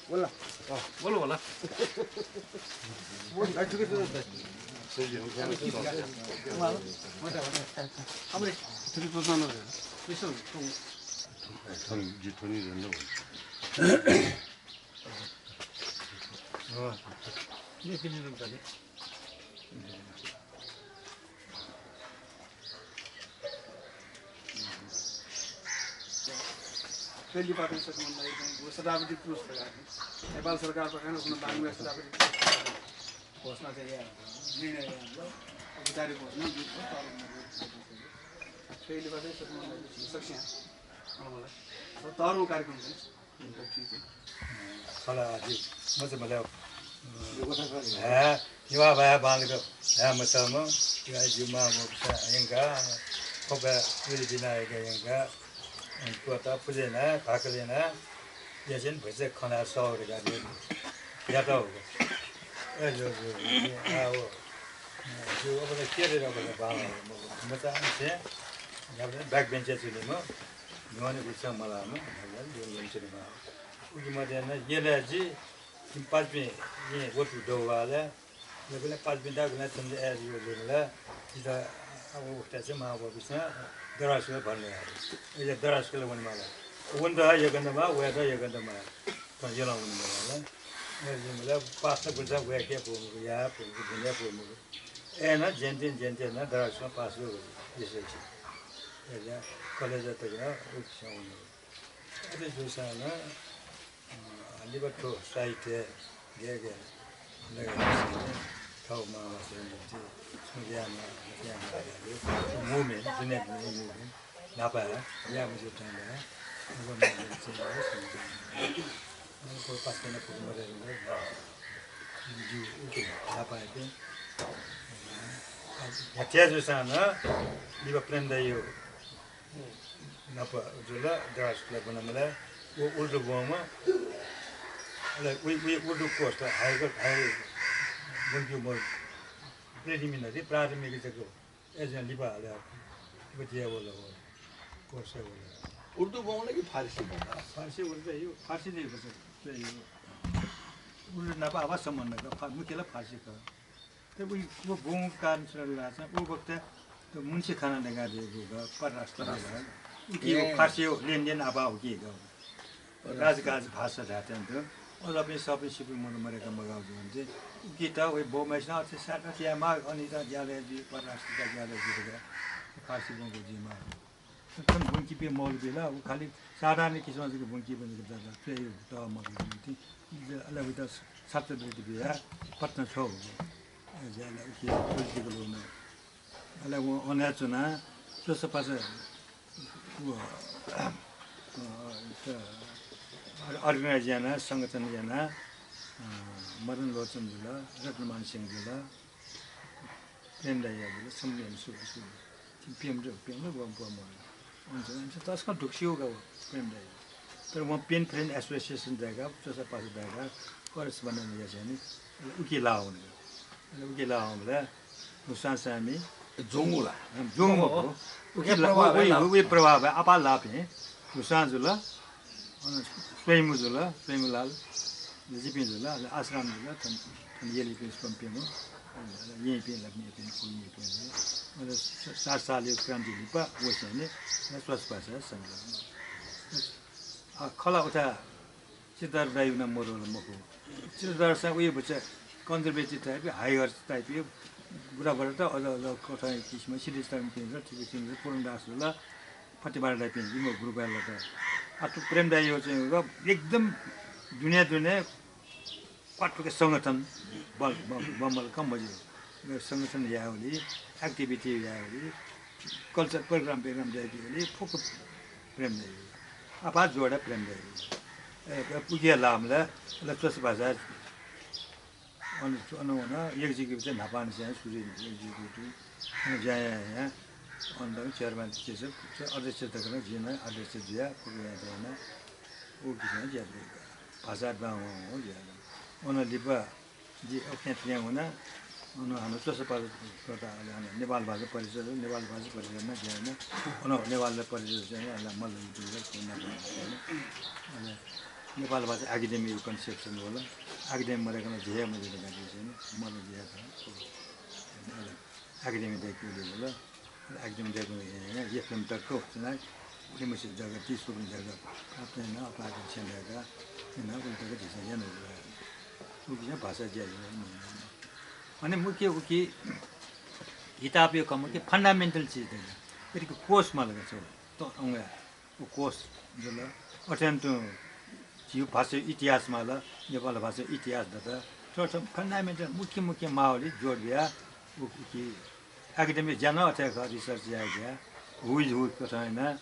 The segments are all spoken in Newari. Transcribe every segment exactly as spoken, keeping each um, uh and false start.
Voilà. Voilà, voilà. थ्व लिपा चाहिँ सत्यमोहन दाइ चाहिँ व शताब्दी पुरुष धकाः नेपाल सरकारपाखें उखुन्हु बांलादेशय् शताब्दी पुरुष धकाः घोषणा चाहिँ याये, निर्णय याये, औपचारिक घोषणा। थ्व लिपा चाहिँ सत्यमोहन दाइ चाहिँ सकसियां, अँ, मला, थ्व तःधंगु कार्यक्रम चाहिँ खला आदि मचा मला। हे, निभाः भाय् बांलाक हे मचाःम्ह, या जिम्मा मचा यंका, खोपा पुरी बिना यंका, त्वःता पुजे ना, भाकले ना, यासें भचा खना सौ रे गाडी यात हो। ए, जो, जो, जो, आ, हो। जो अब त के रे, अब त बांला, मचा आंसे, या अब त back bench-य् च्वनीम्ह। न्ह्यःने उच्चां मलाःम्ह, न्ह्यःने ल्यूने च्वनेमाः। उकी मध्याह्न यलय् जि, जिमि पासापिं, जिं वतु दौवालय्, लकलय् पासापिं दागुलय् थन अय् जुल जुल, जितः अब उखुथाय् चाहिँ मां बौपिन्सं दरास्कुलय् भर्ना याः। अय्‌सा दरास्कुलय् वनेमाल। वनेत यगन माः, वयेत यगन माः। थन यलं वनेमाल। अय्‌सा पास त गुलि वय्‌के फु मखु, याये फु मखु, ब्वने फु मखु। अय्‌नं जेनतेन जेनतेन नं दरास्कुलं पास जुल, एसएलसी। अय्‌सा कलेज तक नं उखुथाय् वनेमाल। अथे जूसां नं, अ, लिपा थ्व साहित्य गय् गय् लगायत थःगु मांभाषाया निंतिं छुं यायेमाः, मयायेमाः धयागु movement, दुने दुने movement न्हापा याये मज्यू थें धाये। थ्व पासापिं फुक्क मदय् धुंकल। जिगु उकी न्हापा याये। अ, न्ह्याथे जूसां नं लिपा प्रेम दाइया नाप जुल, दरास्कुलय् ब्वनाबलय् व उर्दू ब्वंम्ह, अले उइ, उइ उर्दू कोर्स त हायर, हायर ब्वंकेगु मदु, preliminary, प्राथमिक जक। अय्‌जुयां लिपा हाले, लिपा दिया वल व, कोर्स वल। उर्दू ब्वंम्ह कि फारसी ब्वंम्ह? फारसी उर्दू यो, फारसी नै बस, यो। उर्दू नाप आपाः सम्बन्ध का, फा-, मुख्य ला फारसी का। तर उइ, व ब्वंगु कारण छु धाःसा, व बखतय् त मुन्सी खाना धकाः धयागु का, परराष्ट्र विभाग। उकी व ए। फारसी लेनदेन आपाः उकी का। राजकाज भाषा धायेत्यंत। अले अपिं सःपिं सिपिं मनू मदय्‌क मगाः जुल। उकित वइ बौम्हय्‌सिनं अथे साथ अथे यायेमाः, अनित ज्यालय् जुइ, परराष्ट्रता ज्यालय् जुइ धकाः फारसी ब्वंगु जुइमाः। थन ब्वंकीपिं मौलवी ला, व खालि साधारण किसिमं जक ब्वंकीपिं जक दत, च्वय् तः मदु धइगु निंतिं, अले वइत छात्रवृत्ति बियाः पटना छ्वःगु। अले उकी political वन। अले वं अन हे च्वनाः च्वसापासा व, अ, त, organize यानाः, संगठन यानाः, अ, मदन लोचन जुल, रत्नमान सिंह जुल, प्रेम दाइया जुल, सम्मेलन सुरु, सुरु। प्रेम द-, प्रेम द-, व, व, व, अन च्वनाः इमिसं तसकं दुःख स्यू का व प्रेम दाइ। तर वं Pen Friend Association धयागु, च्वसापासा धयागु, correspondent यासेंलि, अले उकी लाः वन। अले उकी लाः वंबलय् नुस्वां साय्‌मि ज्वंगु ला? अँ, ज्वंगु मखु। उकी उकी ला-, प्रभाव व, है व, ला। व, व प्रभाव है, आपाः लाःपिं नुस्वां जुल, अन स्वयम्भू जुल, स्वयम्भूलाल, जिपिं जुल, अले आशाराम जुल, थन, थन यलिपिं स्वम्हपिं, अले येँपिं, लक्ष्मीपिं, फुलमीपिं जुल। अले स-, सात सालया क्रान्ति लिपा वसेंलि, अले च्वसापासा संकलन। अ, खला उता चित्रधर दाइगु नं मदुगु मखु। चित्रधरसां उइ भचा conservative type, higher type, बुराबुरा त अझ, अझ कथं किसिम, सिद्धेश ताम्रापिं जुल, ठिक किसिम जुल, पूर्णदास जुल, फतेबहादुर दाइपिं, इमिगु group यात। आ, थ्व प्रेम दाइया चाहिँ एकदम दुने दुने क्वातुके संगठन बल, ब-, बमल कम मजू। संगठन यायेगुली, activity यायेगुली, culture program, program यायेगुली, फुक्क प्रेम दाइ। आपाः जोडा प्रेम दाइ। ए, उकी लाःबलय्, अले च्वसापासा, अन, अन वन, executive चाहिँ न्हापांनिसें सुरु executive, अन ज्या याः, याः, अन तक chairman, अध्यक्ष तक नं जिं नं अध्यक्ष जुया, फुक्क याना, उ किसिमं ज्या याना। भाषा दुहां वं वं ज्या याना। अन लिपा जि अखें पिहां वना, अन हानं च्वसापासा, अले हानं नेपाल भाषा परिषद, नेपाल भाषा परिषदमा ज्या याना। अन नेपाल भाषा परिषद चाहिँ अले मल्ल, अले नेपाल भाषा एकेडेमीया कन्सेप्सन वल। एकेडेमी मदय्कं जुइ हे मज्यू धकाः जिं स्वये नि, मदय्कं जुइ हे खः। एकेडेमी दय्केगु वल। एकेडेमी दय्केगु हे, हे, एफएम तक, उलिमछि जग्गा, तीस जग्गा प्राप्त याना, अपाय्कं छेँ दय्काः याना, उलि तक झीसं याना। उकिं भाषा ज्या याना। अले मुख्य उकी किताबया कम कि फन्डामेन्टल चिज दय्का। फेरि कि कोर्स माल का छगू। त, अंगया व कोर्स जुल। अथें तुं झीगु भाषा इतिहास माल, नेपाल भाषा इतिहास दत। थ्व, थ्व फन्डामेन्टल मुख्य मुख्य माःगुलिइ जोड बियाः व, व कि एकेडेमी ज्या नं अथे खः, रिसर्च याये ज्या, who is who कथं यानाः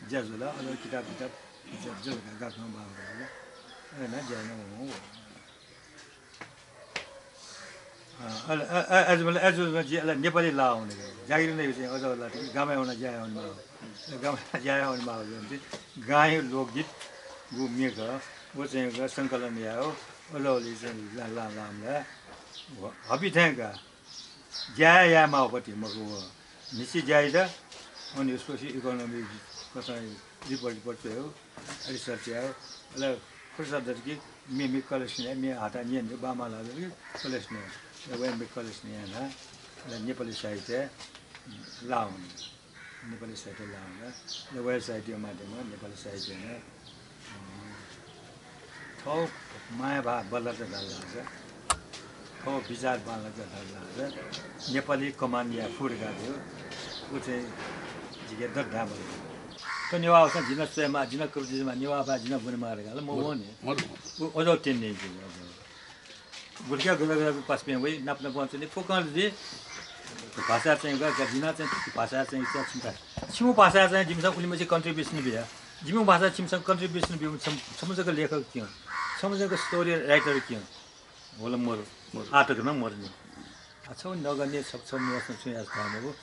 ज्या जुल। अले किताब किताब, किताब जुल, गाथं बांलाः जुल। अले यानाः ज्या यानाः वं वं। अँ, अले, अ, अ, अझ मला, अझ मला, जि अले नेपाली लाः वने। जागिर नै चाहिँ अझ ला, गामय् वनाः ज्या याये वनेमाः। गामय् ज्या याये वनेमाः जुल। गांया लोकगीतगु म्ये खः, व चाहिँ संकलन याये, अझ ला चाहिँ ला, ला, ला, ला, हबि थें का। ज्या याये माःगु पति मखु व। निश्चित ज्या यात, अनि सोसियो इकोनोमिक कथं रिपोर्ट, रिपोर्ट च्वयेगु, रिसर्च यायेगु। अले फुर्सद दत कि मे, मे कलेज नये, मे हाता न्यने, बांबांलाः दत कि कलेज नये। अले वया मे कलेज नये यानाः, अले नेपाली साहित्य लाः वने। नेपाली साहित्य लाः वने। अले वया साहित्यया माध्यमं नेपाली साहित्य नं थःगु माया भाव बल्लात धाल धाःसा, थःगु विचार बल्लात धाल धाःसा, नेपाली कमान्ड याये फु धकाः धइगु, उ चाहिँ जिके दत धायेमाल। थ्व नेवाः भाषां जि नं स्वयेमाः, जि नं कविता ज्यूमाः, नेवाः भाय् जि नं ब्वनेमाः धकाः ला मवने। मरु, मरु। उ अझ तेन्ने जि अझ। गुलिका गुलिका पासापिं वइ, नाप नाप वंच्वनी, फुक्कं जुइ। भाषा चाहिँ ग, ग, जिं नं चाहिँ भाषा चाहिँ ग, छिमु भाषा चाहिँ जिमिसं उलिमछि contribution बिया। जिमु भाषा छिमिसं contribution बिउ, छम, छम्ह जक लेखक क्यँ, छम्ह जक story writer क्यँ। वल मरु, मरु। आटक नं मरुनि। आ, छौ नगने छप छप न्वसं छुं यास धामगु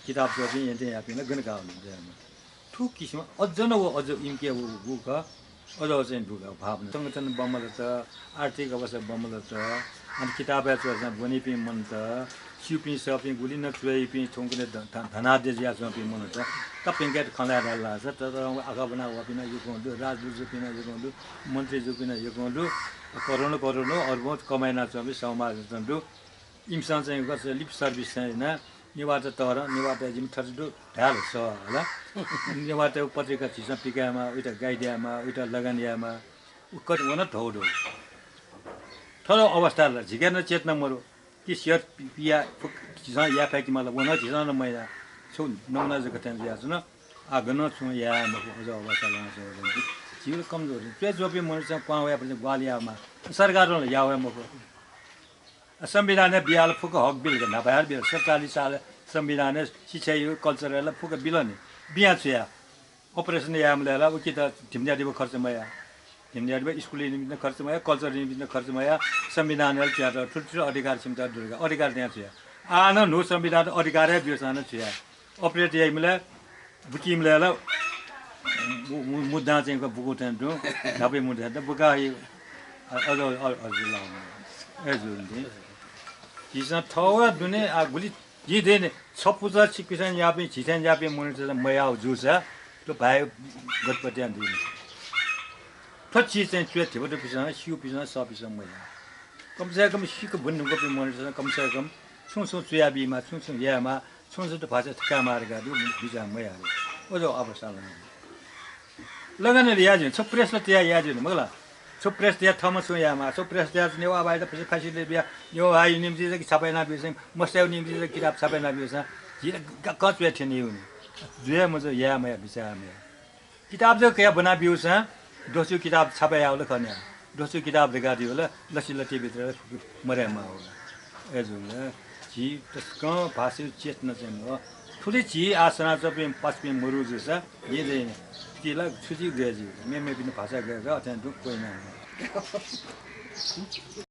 किताब च्वपिं यन्ते यापिं ला गन गावल। थुकिसिम अझ नं व अझ इमिके व, व का, अझ चाहिँ दुका भावना। संगठन बमलत, आर्थिक अवस्था बमलत, अनि किताबय् च्वःसां ब्वनीपिं मनत, स्यूपिं सःपिं गुलि नं च्वय्‌पिं थौंकन्हय् ध-, ध-, धनाढ्य जुयाच्वंपिं मनत, तप्यंकेत खँ ल्हाये धाल धाःसा, तर आखः ब्वना वःपिं नं यक्वं दु, राजदूतपिं नं यक्वं दु, मन्त्री जूपिं नं यक्वं दु, करोडौं करोडौं अर्बौं कमाइ यानाच्वंपिं समाज दु। इमिसं चाहिँ गथे lip service चाहिँ यानाः नेवाःत तःधं, नेवाःत जिमि थथे दु धाये ला सः हला। नेवाःत पत्रिका झीसं पिकायेमाः, उइत गाइड यायेमाः, उइत लगान यायेमाः। उ कति वन धौ दु। थ्व अवस्था ला झीके नं चेतना मरु। कि सेयर पिया फुक झीसं याये फय्‌केमाल, व नं झीसं नं मया। छौ नमुना जक थें जुयाच्वन। आ गनं छुं याये मखु, अझ अवस्था लानाच्वंगु दु। झीगु कमजोर। च्वय् च्वंपिं मनूतय्‌सं क्वहां वयाः ग्वाहालि यायेमाः। सरकारं ला याः वये मखु। संविधानय् बियाः ला फुक्क हक बिल का, न्हापा हे बिल। सतचालिस साल संविधानय् शिक्षाया culture ला फुक्क बिल नि। बियाः छु याये? Operation यायेमाल ला उकित धिमन्यादिबा खर्च मयाः। धिमन्यादिबा स्कुलया निमित्त खर्च मयाः, culture निमित्त खर्च मयाः, संविधानय् ला च्वयातःगु थुलि थुलि अधिकार छिमित दु धकाः। अधिकार दयाः छु याये? आः नं न्हू संविधानय् अधिकार हे ब्यूसां नं छु याये? Operate याइम्ह ला, बुकीम्ह ला, मु-, मु-, मुद्दां चाहिँ बुकु थें तुं, न्हापा मुद्दा त बुका हे, अ-, अझ, अ-, अझ लाउनु। ए जुल नि। झीसं थौं दुने, आ, गुलि, झी देने, छ पुचः छिकपिसं याःपिं, झीथें याःपिं मनूतय्‌सं मयाः जूसा, थ्व भाय् गतिपतियां दुने। थ्व चिज चाहिँ च्वय् धिबा दुपिसं, स्यूपिसं, सःपिसं मयाः। कम से कम सिक्क ब्वने धुंकूपिं मनूतय्‌सं कम से कम छुं छुं च्वयाबीमाः, छुं छुं यायेमाः, छुं छुं भाषा थकायेमाः धकाः दु बिचाः मयाः रे। अझ अवस्था ला। लगन याये ज्यू, छगू press ला तयाः याये ज्यू मखु ला। छगू press तयाः थःम्हं छुं यायेमाः, छगू press तयाः नेवाः भाय्‌त फाँसी, फाँसी ले बियाः नेवाः भाय्‌या निम्ति जक छापा यानाब्यूसां, मस्ताया निम्ति जक किताब छापा यानाब्यूसां, झी ग-, ग-, कं च्वय् थ्यनी वनी। जुया मजू, याये मयाः, बिचाः मयाः। किताब जक कयाः ब्वना ब्यूसां द्वःछुया किताब छापा याःगु ला खः न्या। द्वःछुया किताब धकाः धइगु ला लसि लतिभित्र मदयेमाःगु ला। अय्‌जूगुलिं झी तसकं भाषाया चेतना चाहिँ मदु। थुलि झी आः सनाच्वंपिं पासापिं मरु जूसा, जिं चाहिँ ति ला छु जुइ गय् जुइ। मेमेपिनि भाषा गय् गय् अथें तुं क्वय् याना।